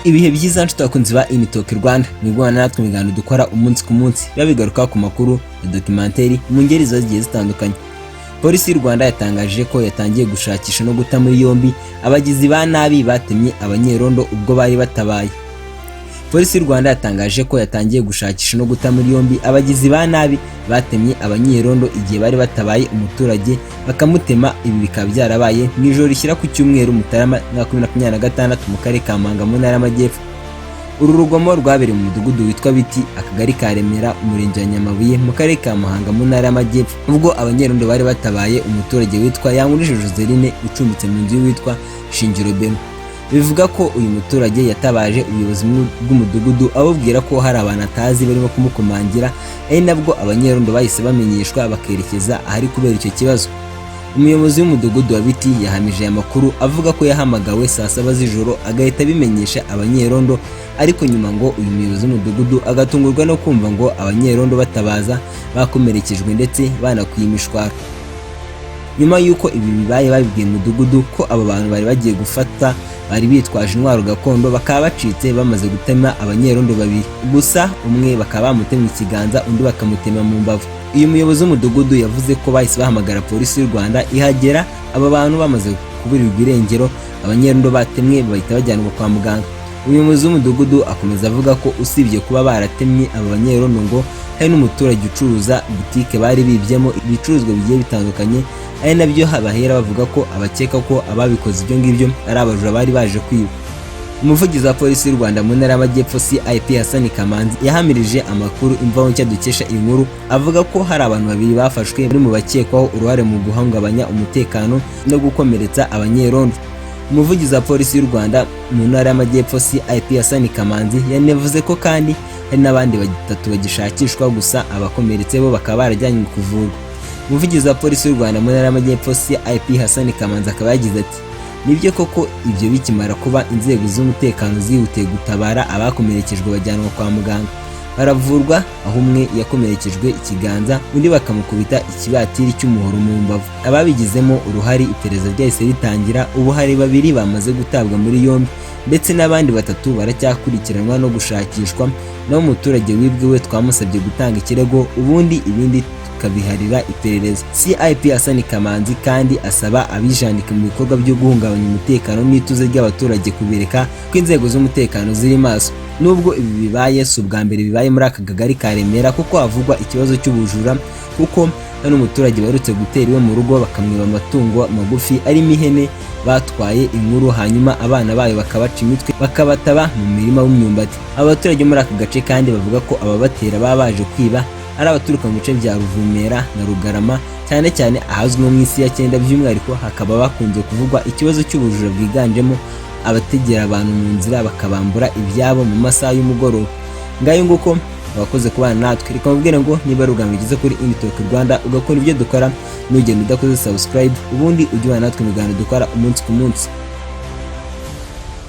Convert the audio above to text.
Ibihe byiza, nshuti abakunzi ba Initoke Rwanda. Mwigwana natwe ibiganiro dukora umunsi ku munsi biba bigaruka ku makuru na documentary mu ngeri zigiye zitandukanye. Polisi y'u Rwanda yatangaje ko yatangiye gushakisha no guta muri yombi abagizi ba nabi batemye abanyerondo ubwo bari batabaye. Polisi y'u Rwanda yatangaje ko yatangiye gushakisha no guta muri yombi abagizi ba nabi batemye abanyerondo igihe bari batabaye umuturage bakamutema. Ibi bikaba byarabaye mu ijoro rishyira ku cyumweru, Mutarama 2026, mu karere ka Muhanga mu ntara y'Amajyepfo. Uru rugomo rwabereye mu mudugudu witwa Biti, akagari ka Remera, umurenge wa Nyamabuye, mu karere ka Muhanga mu ntara y'Amajyepfo, ubwo abanyerondo bari batabaye umuturage witwa Yankurije Joseline ucumbitse mu nzu y'uwitwa Shingiro Benoit. Bivuga ko uyu muturage yatabaje ubuyobozi bw'umudugudu ababwira ko hari abantu atazi barimo kumukomangira, ari nabwo abanyerondo bahise bamenyeshwa bakerekeza ahari kubera icyo kibazo. Umuyobozi w'umudugudu wa Biti yahamije aya makuru, avuga ko yahamagawe saa 7 z'ijoro agahita abimenyesha abanyerondo, ariko nyuma ngo uyu muyobozi w'umudugudu agatungurwa no kumva ngo abanyerondo batabaza bakomerekejwe ndetse banakwiye imishwaro. Nyuma y'uko ibi bibaye, babibwiye umudugudu ko aba bantu bari bagiye gufata bari bitwaje intwaro gakondo, bakaba bacitse bamaze gutema abanyerondo babiri gusa, umwe bakaba bamutemye ikiganza, undi bakamutema mu mbavu. Uyu muyobozi w'umudugudu yavuze ko bahise bahamagara Polisi y'u Rwanda, ihagera aba bantu bamaze kuburirwa irengero, abanyerondo batemwe bahita bajyanwa kwa muganga. Umuyobozi w'umudugudu akomeza avuga ko usibye kuba baratemye aba banyerondo, ngo hari n'umuturage ucuruza butike bari bibyemo ibicuruzwa bigiye bitandukanye, ari nabyo bahera bavuga ko abakeka ko ababikoze ibyo ngibyo ari abajura bari baje kwiba. Umuvugizi wa Polisi y'u Rwanda mu ntara y'Amajyepfo, CIP Hassan Kamanzi, yahamirije amakuru Imvaho Nshya dukesha inkuru, avuga ko hari abantu babiri bafashwe bari mu bakekwaho uruhare mu guhungabanya umutekano no gukomeretsa abanyerondo. Umuvugizi wa Polisi y'u Rwanda mu ntara y'Amajyepfo, CIP Hassan Kamanzi, yanavuze ko kandi hari n'abandi batatu bagishakishwa, gusa abakomeretse bo bakaba barajyanywe kuvurwa. Umuvugizi wa Polisi y'u Rwanda mu ntara y'Amajyepfo, CIP Hassan Kamanzi, akaba yagize ati: "Nibyo koko, ibyo bikimara kuba inzego z'umutekano zihutiye gutabara, abakomerekejwe bajyanwa kwa muganga baravurwa, aho umwe yakomerekejwe ikiganza, undi bakamukubita ikibatiri cy'umuhoro mu mbavu. Ababigizemo uruhare iperereza ryahise ritangira, ubu hari babiri bamaze gutabwa muri yombi ndetse n'abandi batatu baracyakurikiranwa no gushakishwa. Naho umuturage wibwe we twamusabye gutanga ikirego, ubundi ibindi tukabiharira iperereza." CIP Hassan Kamanzi kandi asaba abijandika mu bikorwa byo guhungabanya umutekano n'ituze ry'abaturage kubireka, ko inzego z'umutekano ziri maso. Nubwo ibi bibaye, si ubwa mbere bibaye muri aka kagari ka Remera kuko havugwa ikibazo cy'ubujura, kuko hano umuturage baherutse gutera iwe mu rugo bakamwiba amatungo magufi arimo ihene batwaye inkuru, hanyuma abana bayo bakabaca imitwe bakabataba mu mirima w'imyumbati. Abaturage muri aka gace kandi bavuga ko ababatera baba baje kwiba ari abaturuka mu bice bya Ruvumera na Rugarama, cyane cyane ahazwi nko mu isi ya cyenda. By'umwihariko hakaba bakunze kuvugwa ikibazo cy'ubujura bwiganjemo abategera abantu mu nzira bakabambura ibyabo mu masaha y'umugoroba. Ngayo nguko, abakoze kubana natwe. Reka mubwire ngo niba ari ubwa mbere ugeze kuri Initoke Rwanda ugakora ibyo dukora, nugenda udakoze subscribe, ubundi ujye ubana natwe mu biganiro dukora umunsi ku munsi.